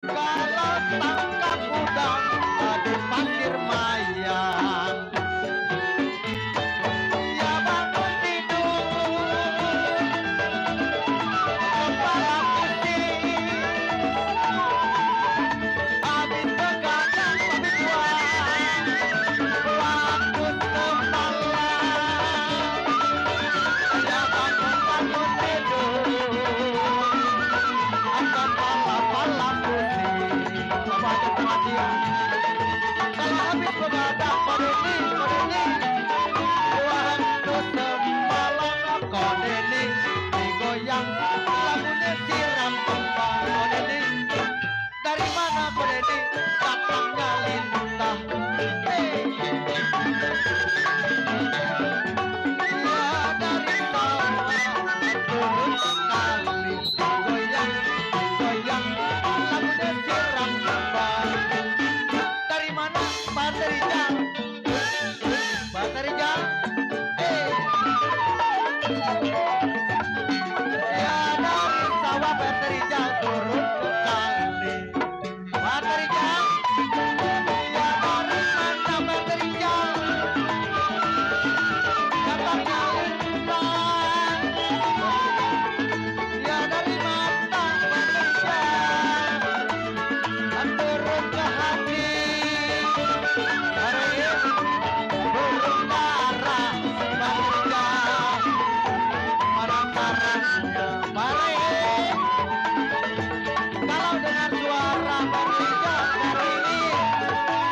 Kalau tangkap udang di pasir mayang, ya bangun tidur, kepala pusing, habis begadang pamit buang, waktu semalam, ya bangun tidur, kepala pusing, sama aja kematian. Kalau habis begadang kodeni, waktu semalam kodeni, digoyang lagunya siram kembang kodeni. Dari mana kodeni, datangnya lintah. Hey. Ya dari bawah turun sekali, goyang, goyang, lagunya siram kembang. Dari mana Pak Terijang? Pak Terijang? Eh, ya dari sawah Pak Terijang turun ke kali. Pak Terijang? Ya dari mana Pak Terijang? Datangnya lintang. Ya dari mata Pak Terijang turun ke hati. Hari burung dara Pak Terijang, mana sarangnya Mari. Kalau dengar suara Pak Terijang hari ini,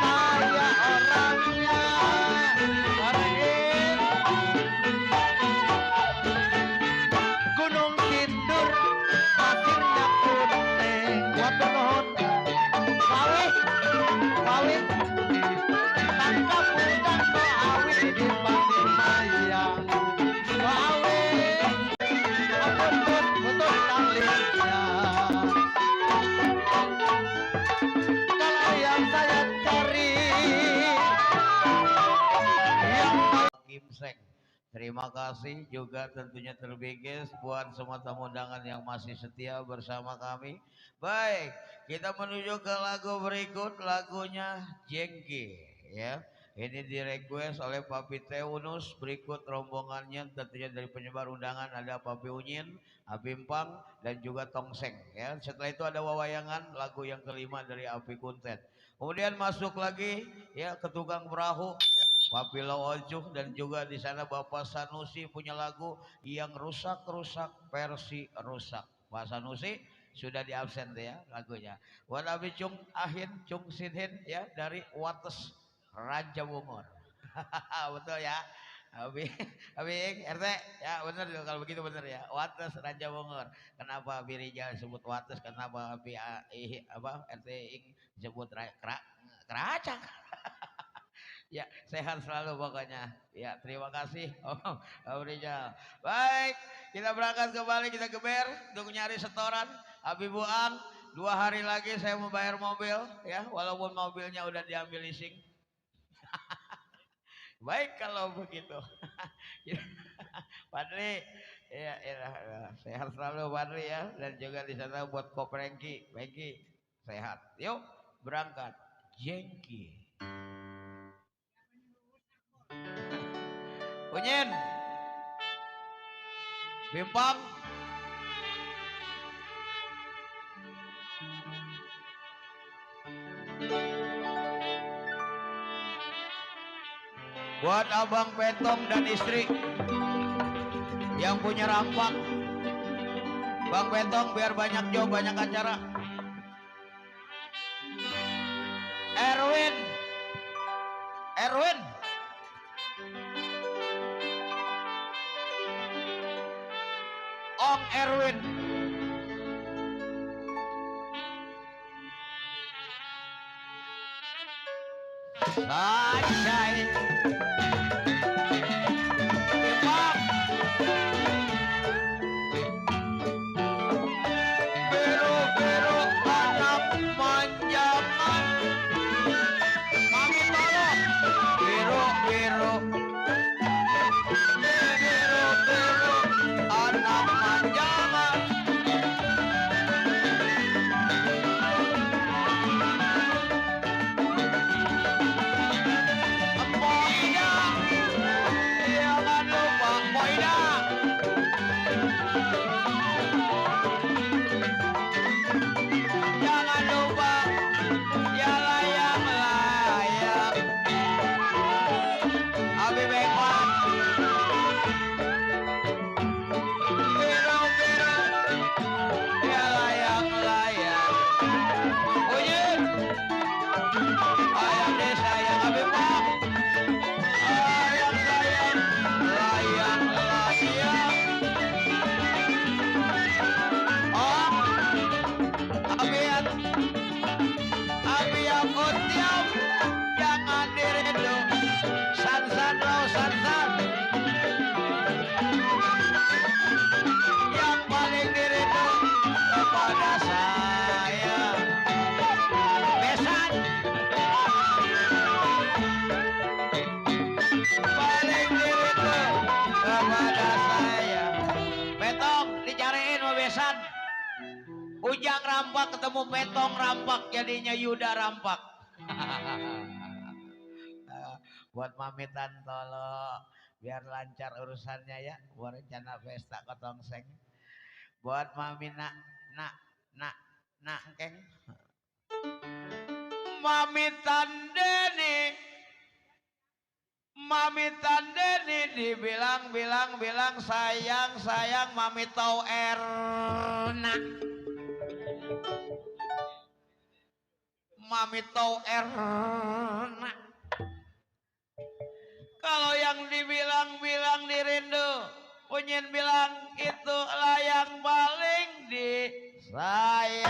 saya orangnya. Mari. Gunung Sindur pasirnya putih, watur nuhun. Kawih, kawih, tangkap udang kawih di pasir mayang. Kawih, putus talinya. Kalau yang saya cari, yang Kimseng. Terima kasih juga tentunya terbiges buat semua tamu undangan yang masih setia bersama kami. Baik, kita menuju ke lagu berikut, lagunya Jengki ya. Ini di request oleh Papi Teunus. Berikut rombongannya tentunya dari penyebar undangan ada Papi Unyin, Abimpang dan juga Tongseng ya. Setelah itu ada Wawayangan, lagu yang kelima dari Api Kuntet. Kemudian masuk lagi ya ke tukang perahu Papilo Ojuh dan juga di sana Bapak Sanusi punya lagu yang rusak-rusak versi rusak. Pak Sanusi sudah di absen ya lagunya. Buat Abi Cung Ahin Cung Sidhin ya dari Wates Raja Bungur. Betul ya. Abi Abi RT ya benar kalau begitu benar ya. Wates Raja Bungur. Kenapa Abi Rijal disebut Wates? Kenapa Abi apa RT disebut Keracak? Ya, sehat selalu pokoknya. Ya, terima kasih Om Rizal. Baik, kita berangkat kembali, kita geber untuk nyari setoran. Abi Buang, 2 hari lagi saya mau bayar mobil, ya, walaupun mobilnya udah diambil leasing. Baik kalau begitu. Padri, ya, sehat selalu Padri ya, dan juga di sana buat Koprengki, Pengki, sehat. Yuk, berangkat. Jengki. Unyin, Bimpang, buat Abang Petong dan istri yang punya rampak. Bang Petong biar banyak job, banyak acara. Erwin, Erwin, Om Erwin. Sajai. Biru-biru anak manjaman. Mami tolong. Biru-biru. Biru-biru anak manjaman. rampak ketemu Petong rampak jadinya Yuda rampak. Buat Mami Tantolo biar lancar urusannya ya, buat rencana pesta Kotongseng. Buat Mami nak keng. Mami Tandeni bilang sayang Mami tau Erna. Mami tau Erna. Kalau yang dibilang dirindu, Punyin bilang itulah yang paling disayang.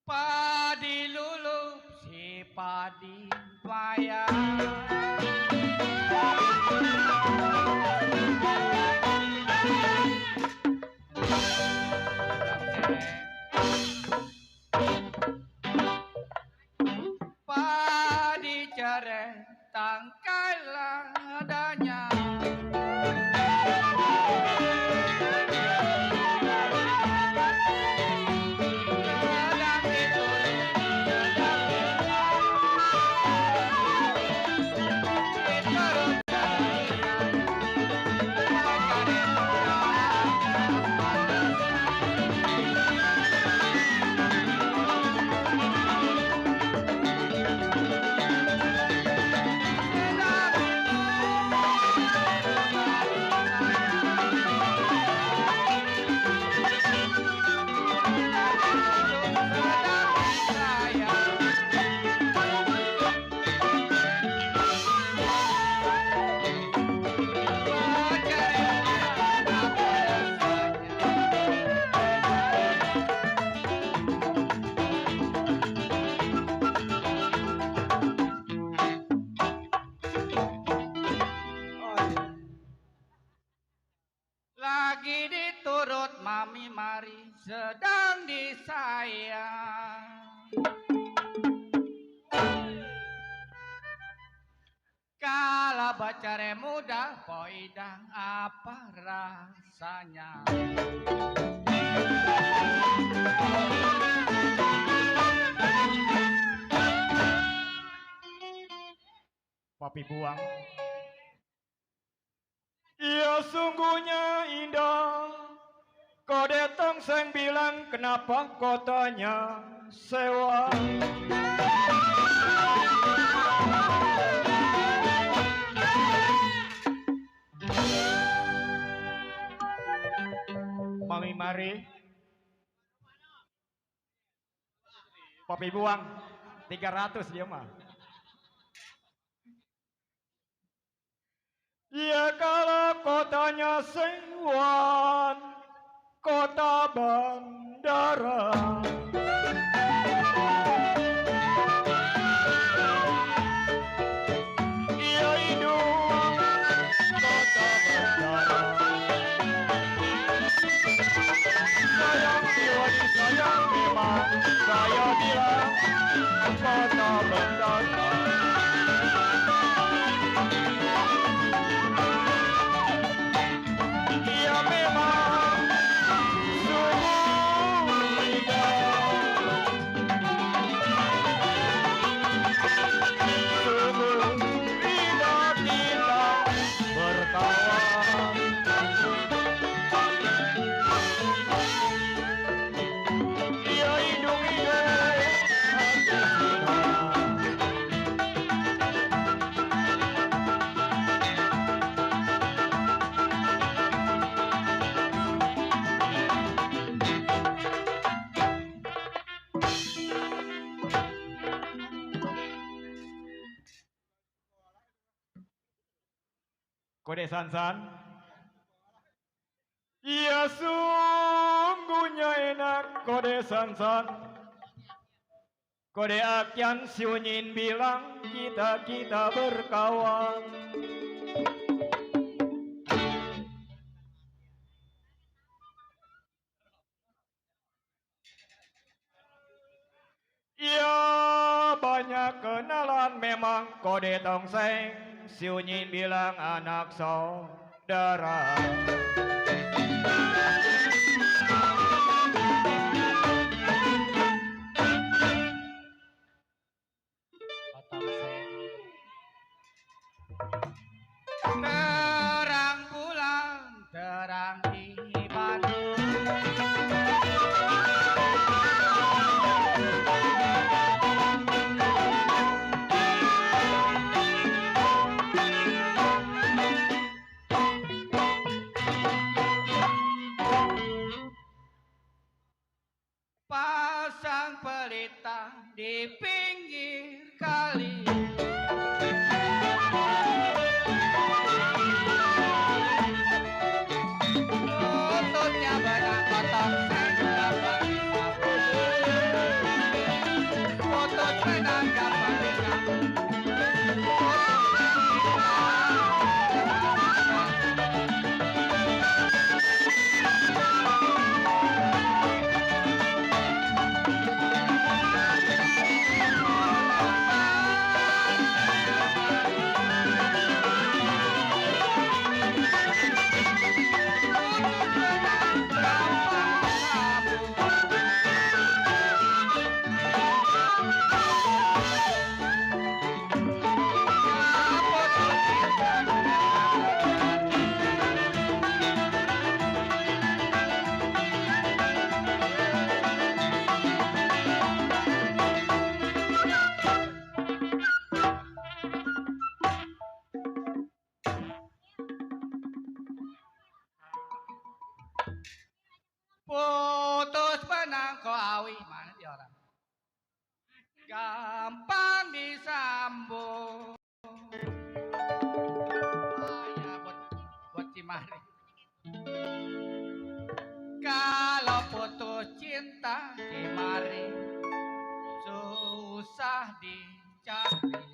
Padi lulup si padi payah. Padi cere tangkai ladanya. Lagi diturut Mami Mari sedang disayang. Kala bacare muda poidang apa rasanya. Papi buang. Iya sungguhnya indah. Kode Tongseng bilang kenapa kotanya sewa. Mami Mari. Papi buang 300 dia mah. Ya kalau kotanya Sengwan, kota bandara. Iya hidup kota bandara. Sayang Diwadi sayang memang saya bilang kota bandara. Iya memang sungguh indah. Sungguh indah kita berkawan. Iya hidup-hidup hati kita. Kode Sansan. Iya sungguhnya enak kode Sansan. Kode Akian Siunyin bilang kita berkawan. Ya banyak kenalan memang kode tongseng. Si Unyin bilang anak saudara. Terang bulan, terang di Bandung. Pasang pelita di pinggir kali. Lututnya benang potong seng gampang disambung. Lutut benang gampang disambung. Putus benang kau awi, mana dia orang? Gampang disambung. Ya buat Cimari. Kalau putus cinta Cimari susah dicari.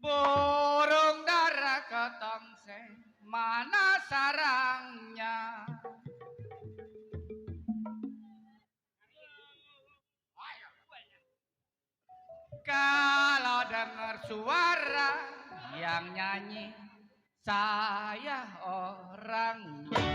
Burung dara ketongseng, mana sarangnya? Kalau dengar suara yang nyanyi, saya orangnya.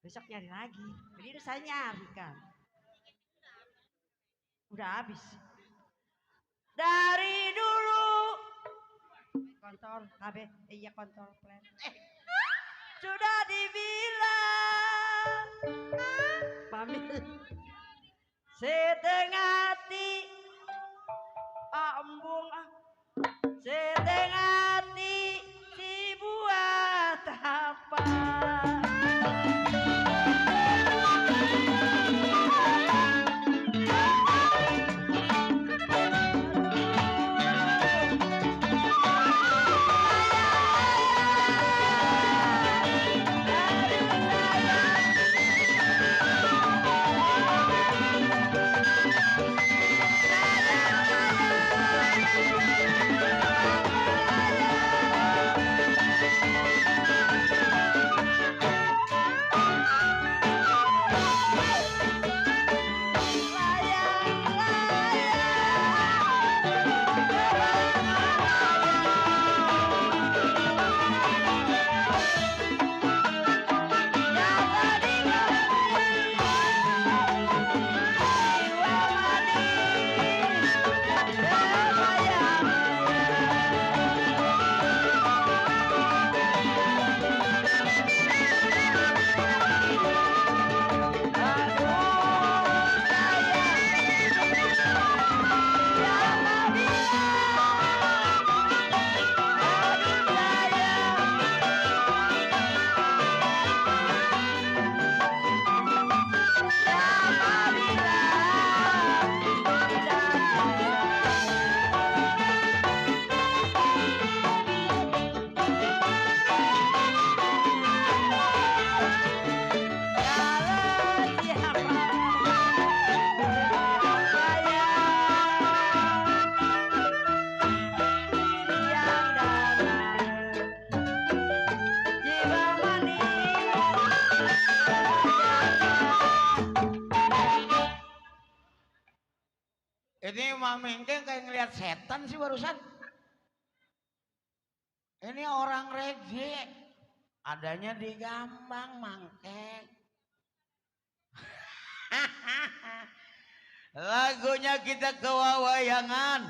Besok nyari lagi. Jadi itu saya nyari kan. Udah habis. Dari dulu. Kontol KB. Iya kontol plan. Sudah dibilang. Mami. Setengah hati. Ambung. Setengah hati. Dibuat apa? Ini Mami Engkeng kayak ngeliat setan sih barusan. Ini orang reggae. Adanya di Gambang, Mangkeng. Lagunya kita ke wawayangan.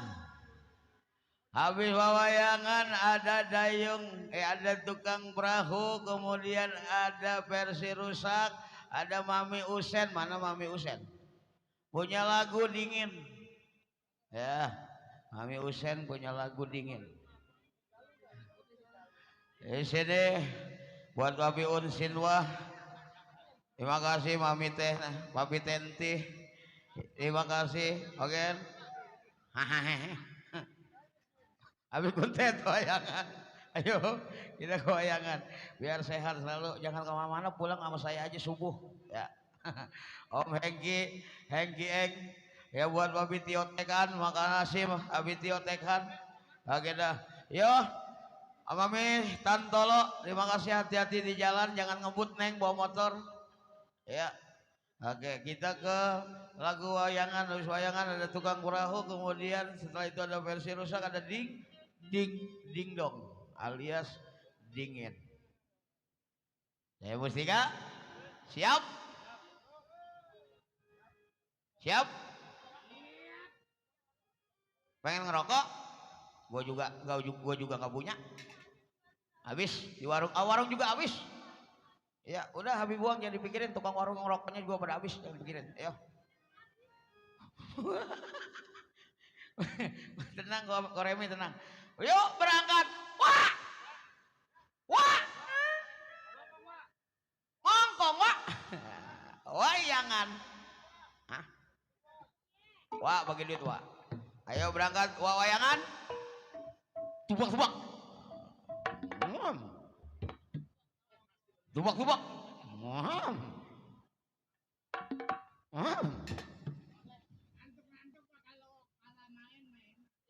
Habis wawayangan ada dayung, ada tukang perahu, kemudian ada versi rusak, ada Mami Usen. Mana Mami Usen? Punya lagu dingin. Ya, Mami Usen punya lagu dingin. Di sini buat Papi Unsinwah. Terima kasih Mami Teh, Papi Tenti. Terima kasih. Oke. Habis kuntet wayangan. Ayo kita ke wayangan. Biar sehat selalu. Jangan kemana-mana, pulang sama saya aja subuh. Ya. Om Hengki Eng. Ya buat Babi Tio Tekan, makan nasi Babi Tio Tekan. Oke dah. Yo, Mami Tantolo, terima kasih, hati-hati di jalan, jangan ngebut Neng bawa motor. Ya. Oke, kita ke lagu wayangan. Habis wayangan ada tukang perahu, kemudian setelah itu ada versi rusak, ada ding dong alias dingin. Saya Mustika, siap? Siap? Pengen ngerokok? Gua juga nggak punya. Habis di warung juga habis. Ya udah habis buang, jangan dipikirin, tukang warung ngerokoknya juga pada habis, jangan dipikirin. Ayo. Tenang kok Remi, tenang. Yuk berangkat. Wah. Ngongkong wah. Wayangan. Hah? Wah bagi duit wah. Ayo berangkat wayangan. Tubak. Tubak.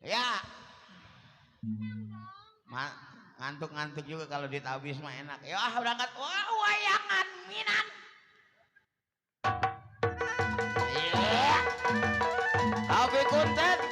Ya. Ngantuk juga kalau duit habis mah enak. Ya berangkat. Wah, wayangan Minan. Iya. Tapi kuntet.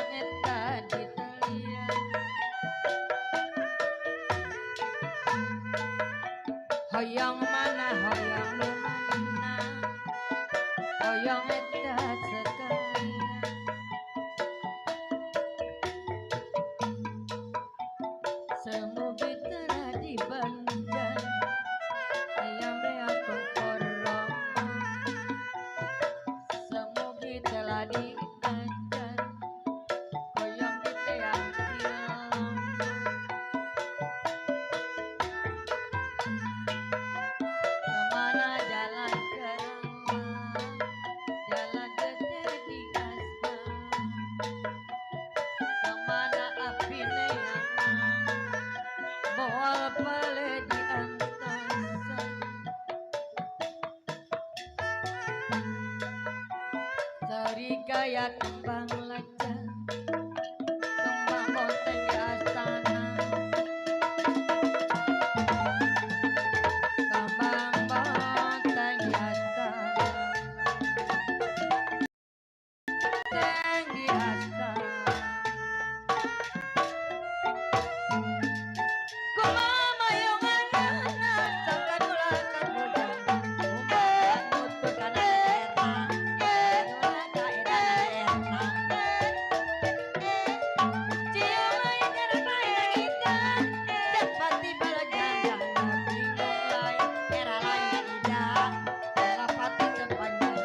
hoyong eta di talian hoyong mana hoyong nu mana hoyong eta sekalian semugi telah dibandang ayam beako korong semugi telah diajar koyong kita yang hilang kemana jalan kerang jalan gede di aspal kemana api neang boal pale di antosan Sari gaya kembang laca kembang bonteng di astana kembang bonteng di astana bonteng di astana Kumama yung anak sa kanulakan mo dyan Umangot ko ka na erna Kanula ka erna Siyamay karapay ng ikan Dapat di balagyan Nagingulay Eralay na ida Dapat di sepanjang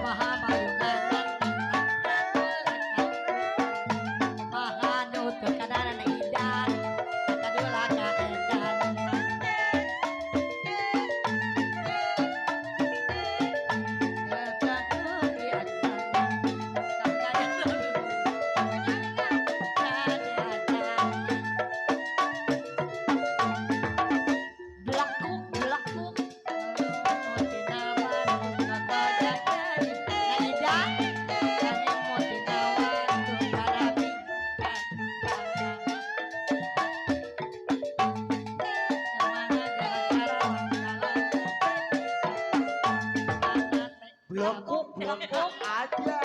Mahama yung anak Mahanot ke kadaran idan kadula ka edan Belakuk belakuk tinawan ngagoda jadi naidan kane mo tinawan tu karabi Blokuk aja.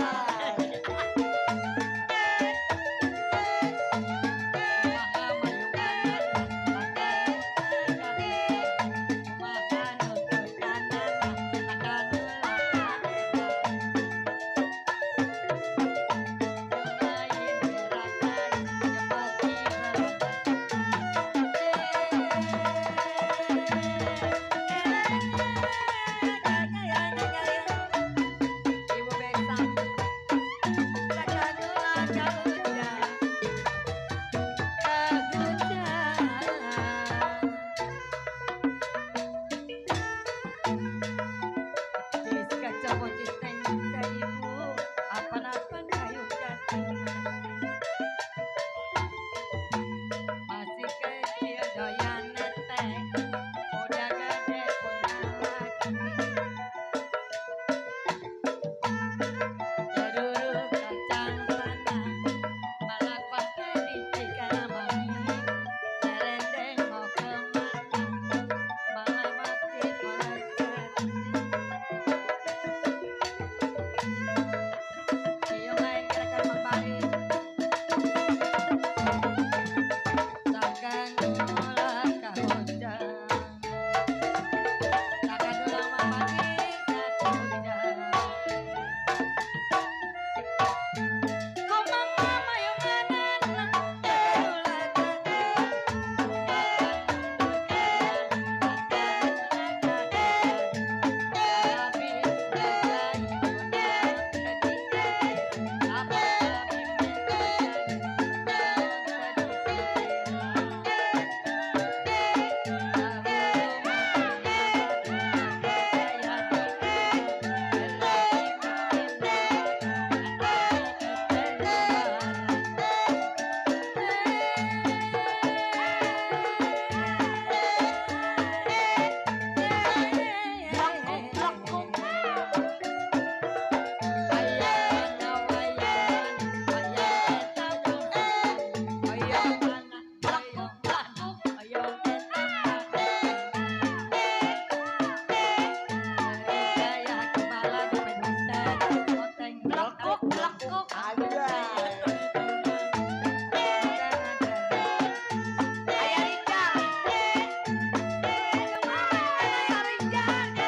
Ibu Beksa Aja. Ayah Rijal. Ayah Rijal.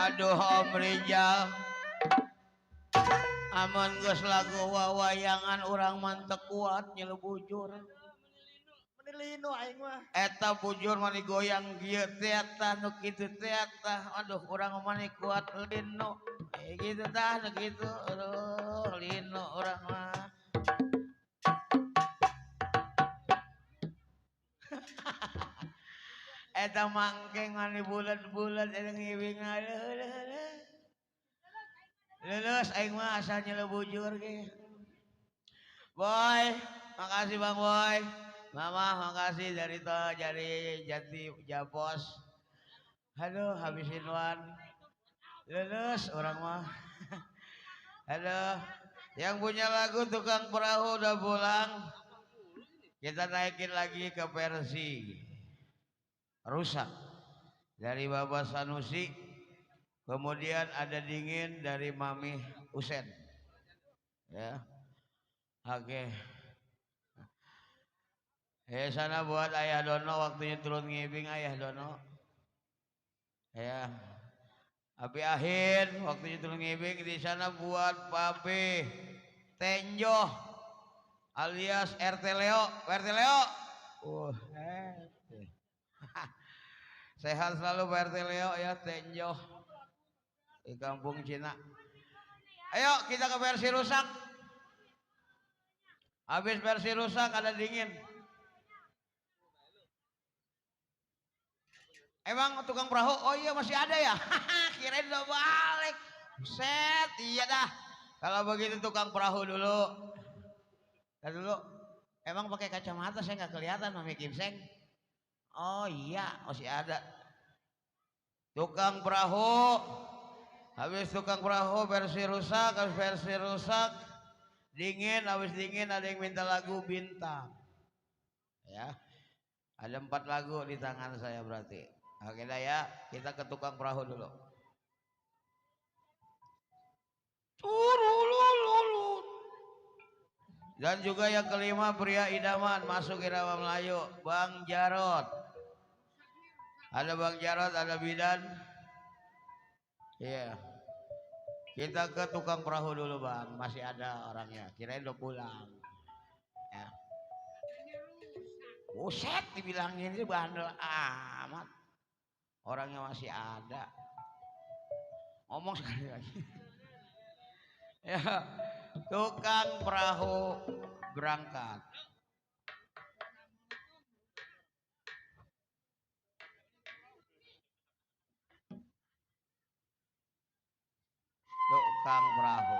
Aduh Om Rijal. Amun geus lagu wawayangan urang mantek kuat nyelebujur. Menilino aing mah. Eta bujur mani goyang kieu teh eta nu kitu teh eta. Aduh urang mani kuat lino. Gitu tah nu kitu. Aduh lino urang mah. Eta mangkeng mani bulat-bulat eta ngiwing aduh. Lulus aing mah asal nyelebujur ge. Boy, makasih Bang Boy. Mama makasih dari Jati Japos. Aduh habisin wan. Lulus orang mah. Aduh, yang punya lagu Tukang Perahu udah pulang. Kita naikin lagi ke versi Rusak dari Bapak Sanusi. Kemudian ada Dingin dari Mami Usen. Ya. Oke. Sana buat Ayah Dono waktunya turun ngibing Ayah Dono. Ya. Abi akhir waktunya turun ngibing di sana buat Papi Tenjo alias RT Leo. RT Leo. Sehat selalu Pak RT Leo ya Tenjo. Di kampung Cina. Ayo kita ke versi rusak. Habis versi rusak ada Dingin. Emang tukang perahu? Oh iya masih ada ya? Kirain udah balik. Set, iya dah. Kalau begitu tukang perahu dulu. Dulu. Emang pakai kacamata saya nggak kelihatan Mami Kimseng. Oh iya masih ada. Tukang perahu. Habis tukang perahu versi rusak, habis versi rusak Dingin, habis Dingin ada yang minta lagu Bintang. Ya, ada 4 lagu di tangan saya berarti. Oke dah ya, kita ke tukang perahu dulu. Dan juga yang kelima pria idaman masuk irama Melayu, Bang Jarot. Ada Bang Jarot, ada Bidan. Iya. Kita ke tukang perahu dulu Bang, masih ada orangnya. Kirain udah pulang. Ya. Buset dibilangin sih bandel amat. Orangnya masih ada. Ngomong sekali lagi. Ya, tukang perahu berangkat. Tukang perahu.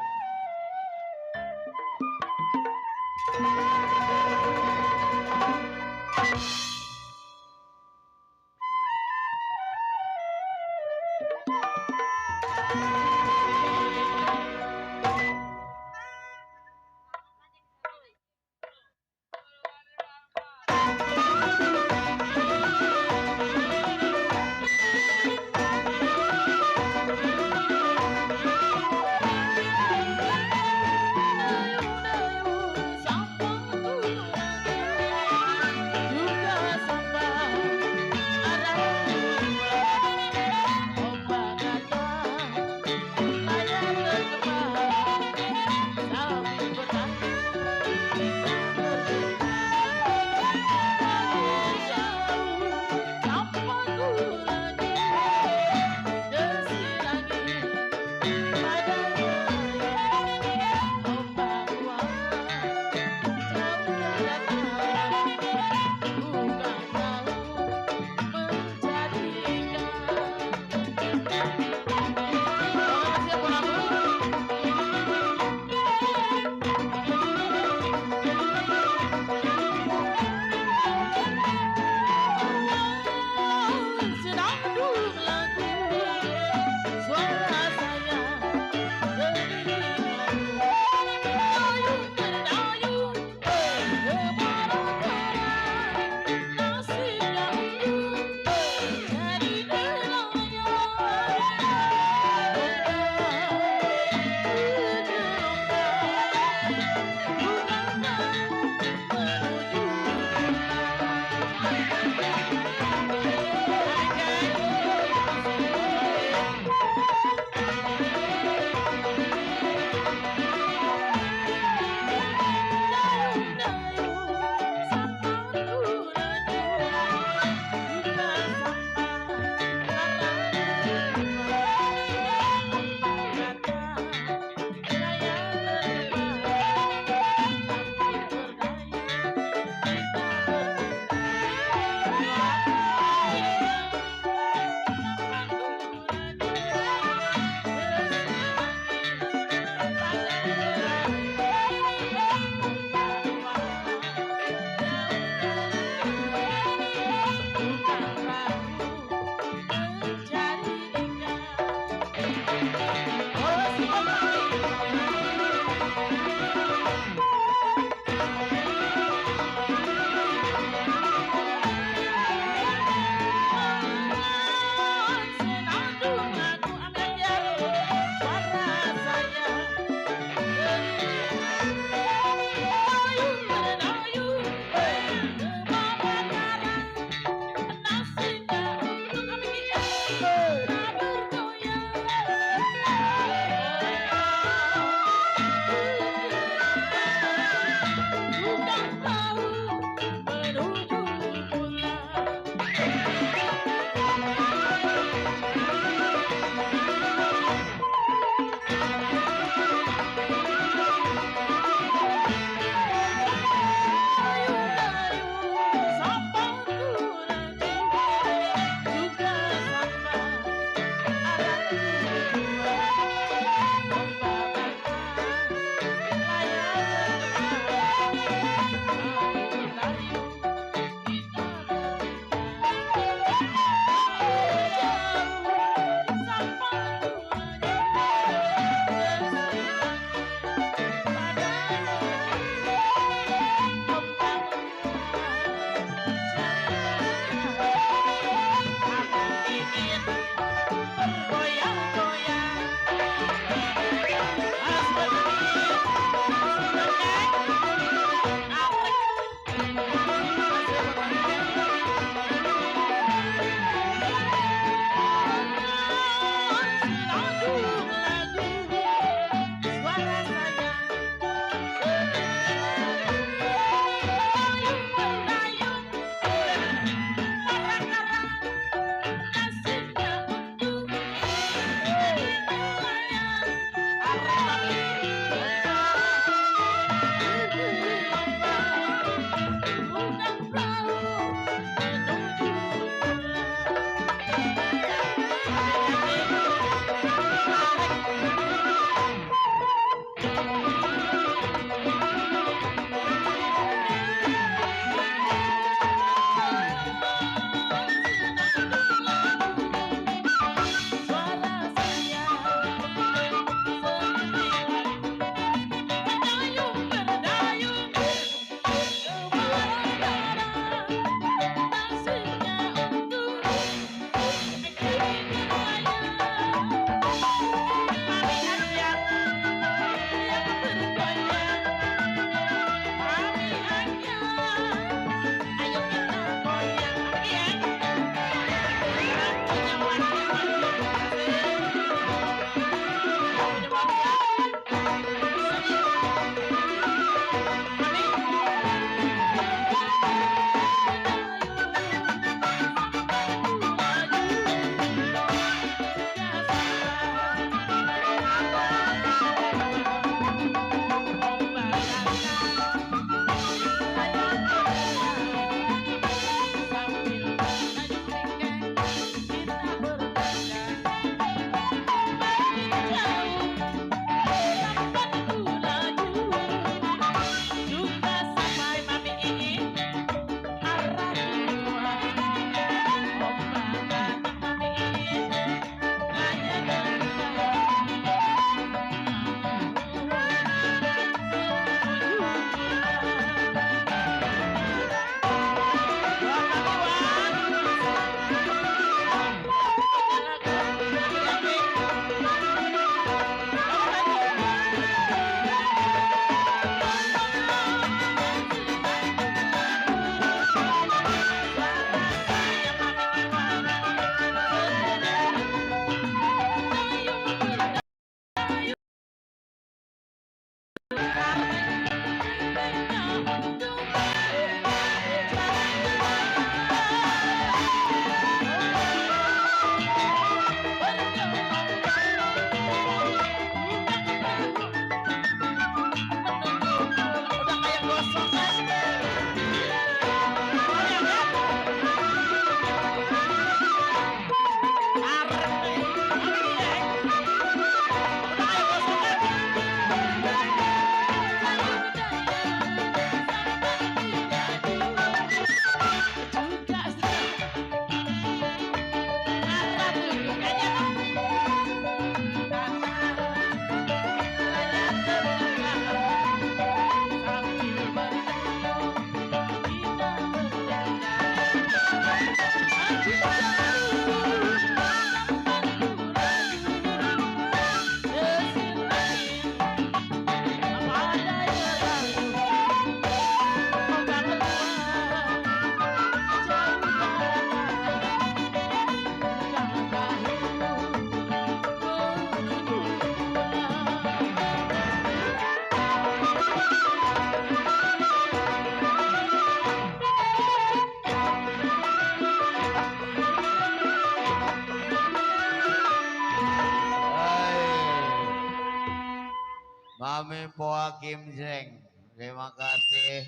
Mami Poa Kim Jeng, terima kasih.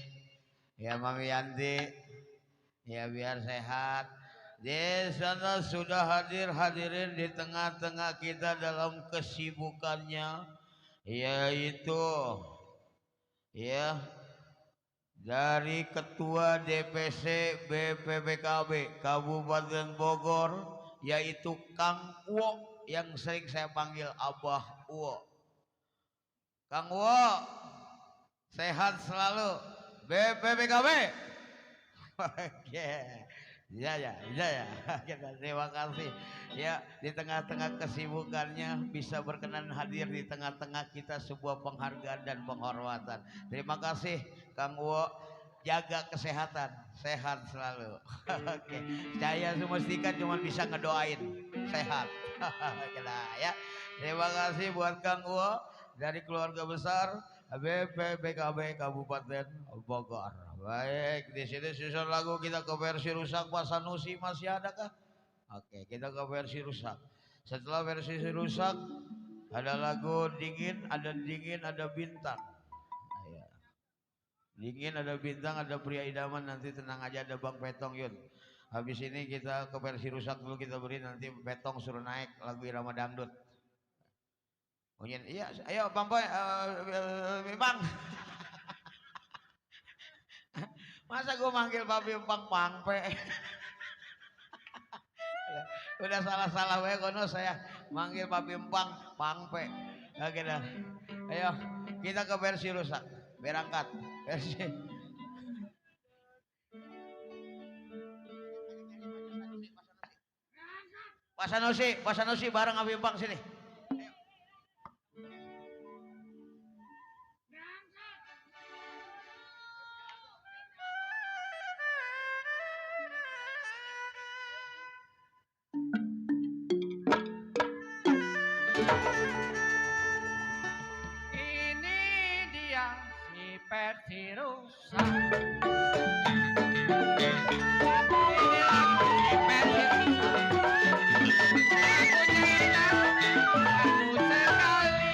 Ya Mami Yanti, ya biar sehat. Di sana sudah hadirin di tengah-tengah kita dalam kesibukannya, yaitu ya dari Ketua DPC BPPKB Kabupaten Bogor yaitu Kang Uwo yang sering saya panggil Abah Uwo. Kang Uwo, sehat selalu. BPPKB. Oke. Ya. Kita terima kasih. Ya, di tengah-tengah kesibukannya bisa berkenan hadir di tengah-tengah kita sebuah penghargaan dan penghormatan. Terima kasih Kang Uwo. Jaga kesehatan, sehat selalu. Oke, saya semestikan cuma bisa ngedoain sehat. Nah, ya. Terima kasih buat Kang Uwo dari keluarga besar BPPKB Kabupaten Bogor. Baik, di sini susun lagu kita ke versi rusak. Pak Sanusi masih ada kah? Oke, kita ke versi rusak. Setelah versi rusak ada lagu dingin, ada bintang. Ya. Dingin, ada bintang, ada pria idaman, nanti tenang aja ada Bang Petong Yun. Habis ini kita ke versi rusak dulu kita beri, nanti Petong suruh naik lagu irama dangdut. Mungkin iya, ayo Bang Boy, Bang. Masa gue manggil Papi Empang Pangpe. Udah salah-salah we kono saya manggil Papi Empang Pangpe. Oke dah. Ayo kita ke versi rusak. Berangkat versi. Pak Sanusi bareng Abi Empang sini. Ini dia si versi rusak. Ini lagu si versi rusak. Lagunya enak, bagus sekali.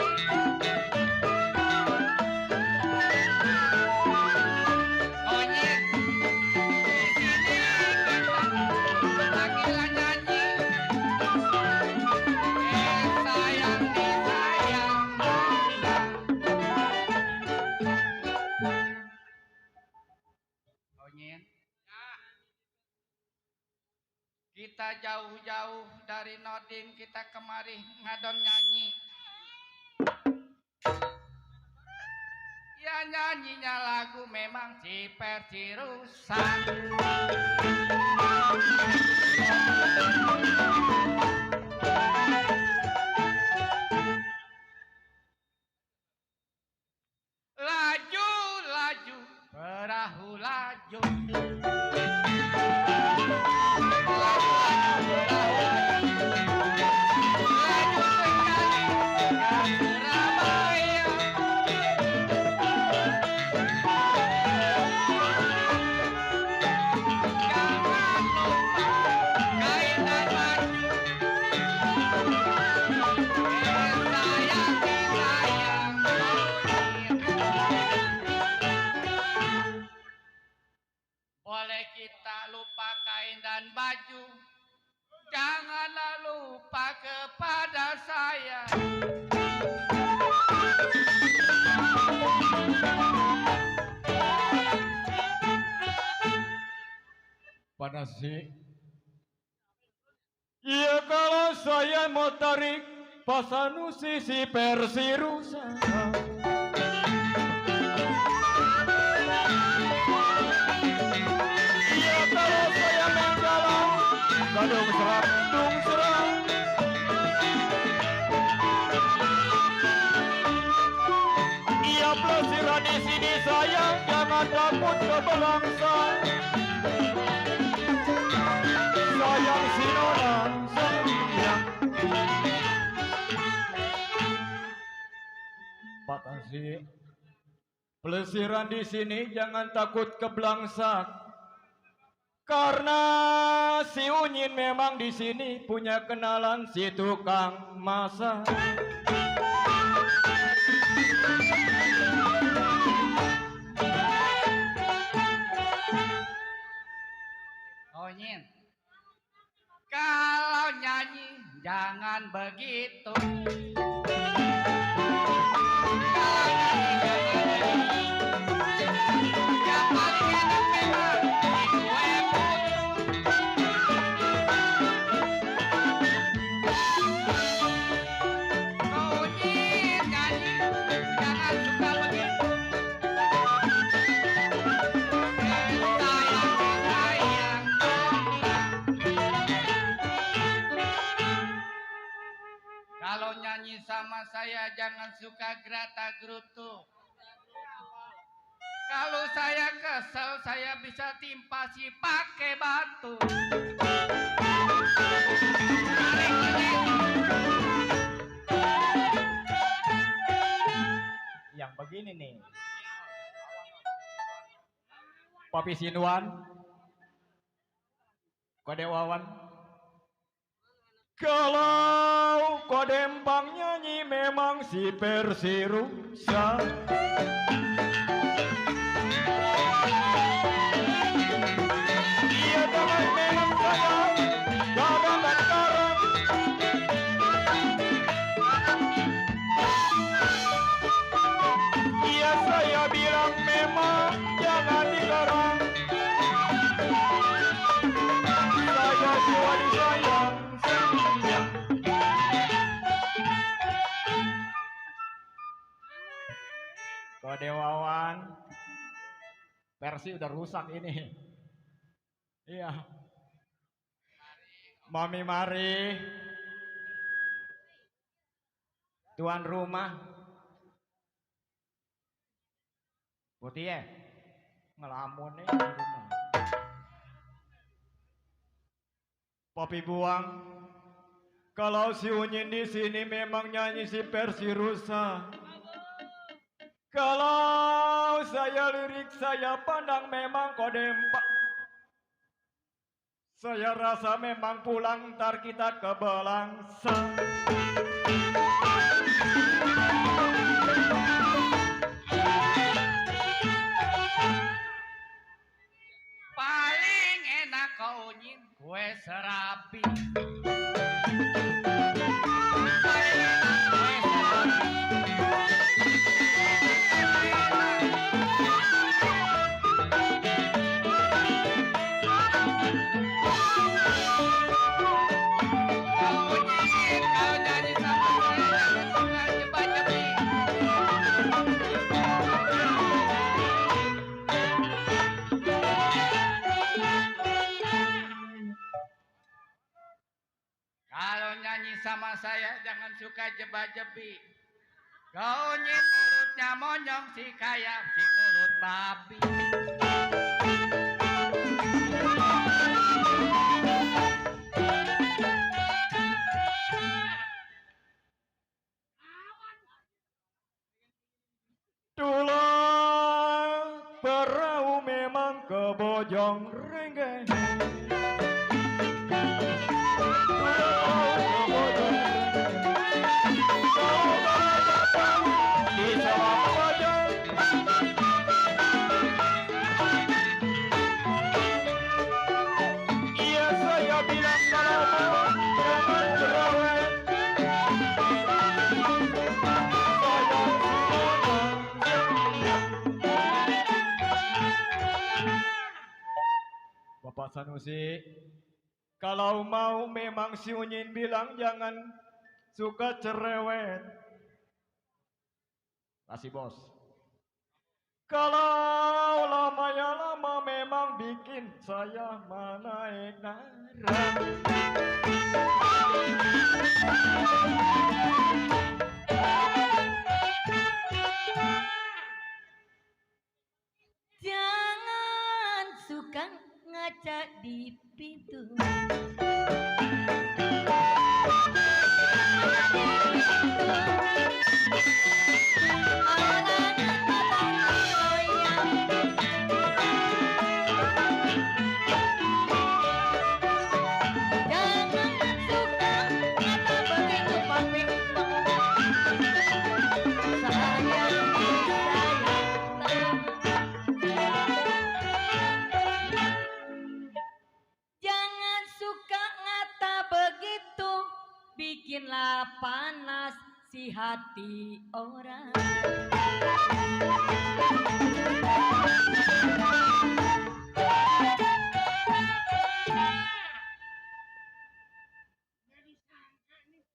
Onyek, di sini kita lagi nyanyi. Sayang disayang manja. Onyek. Kita jauh-jauh dari Noding, kita kemari ngadon nyanyi. Ya nyanyinya lagu memang si versi rusak. Laju, laju, perahu laju. Boleh kita lupa kain dan baju, janganlah lupa kepada saya. Panas sih. Ya kalau saya mau tarik Pak Sanusi si versi rusak. Ya kalau saya menggalau kadung serap dung serap. Iya pelesiran di sini sayang, jangan takut ke belangsa. Sayang si Nona sayang. Pak Tasik, pelesiran di sini jangan takut ke belangsa. Karena si Unyin memang di sini punya kenalan si tukang masak. Onyin, kalau nyanyi jangan begitu. Kalau nyanyi jangan begitu. Yang paling enak memang di kue putu. sama saya jangan suka gerata gerutu. Kalau saya kesel saya bisa timpa si pakai batu. Yang begini nih. Papi Sinuan, Kode Wawan. Kalau Kodempang nyanyi memang si Persi rusak. Iya dengan memang saya gagal dan karang. Iya saya bilang memang jangan digarang. Saya jiwa disayang sayang. Kode Wawan, Persi udah rusak ini. Iya. Mami mari. Tuan rumah. Putih ya? Ngelamun nih di rumah. Papi buang. Kalau si Unyin di sini memang nyanyi si Persi rusak. Kalau saya lirik saya pandang memang Kodempak. Saya rasa memang pulang ntar kita ke Belangsa. Paling enak kau nyin kue serabi. Paling enak kue serabi. Kau nyanyi sama saya jangan suka jebak-jebik. Kalau nyanyi sama saya jangan suka jebak-jebik. Kau nyin mulutnya monyong si kayak si mulut babi. Tulah perahu memang ke Bojong Renggeng. Di Sawah Bojong. Iya saya bilang kalau mau jangan cerewet. Bapak Sanusi, kalau mau memang si Unyin bilang jangan suka cerewet. Kasih bos. Kalau lama ya lama memang bikin saya menaik darah. Jangan suka ngaca di pintu. Alangan matang goyang. Jangan suka ngata begitu papi. Sayang jangan suka ngata begitu, bikinlah panas si hati orang.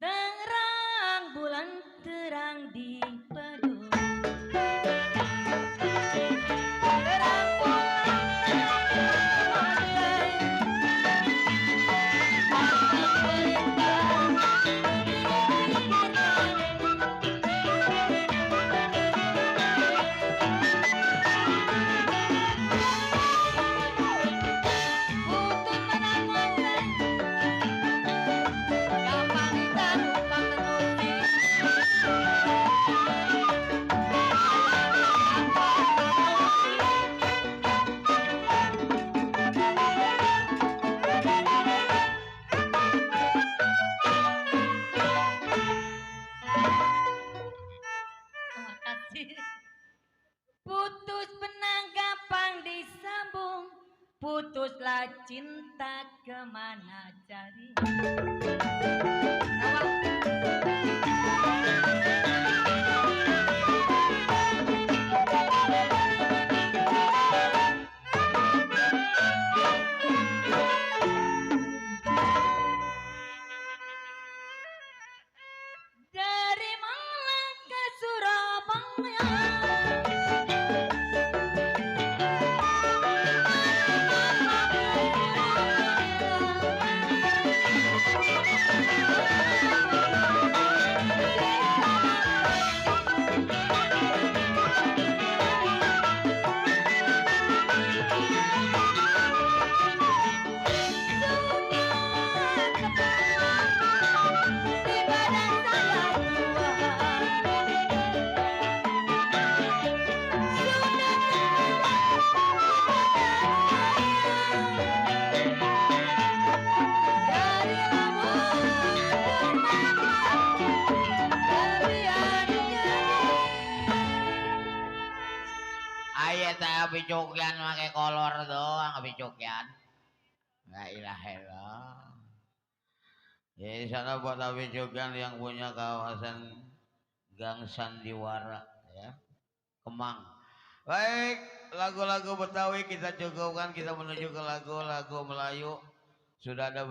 Terang bulan terang di pedung. Terang bulan terang di cinta kemana cari. Dari Malang ke Surabaya. Di badan saya dari Lampung kelebihan Ayo saya picukian pakai kolor doang picukian. La ilaha illallah. Jadi sana buat picukian yang punya kawasan Gang Sandiwara ya. Kemang. Baik, lagu-lagu Betawi kita cukupkan, kita menuju ke lagu-lagu Melayu. Sudah ada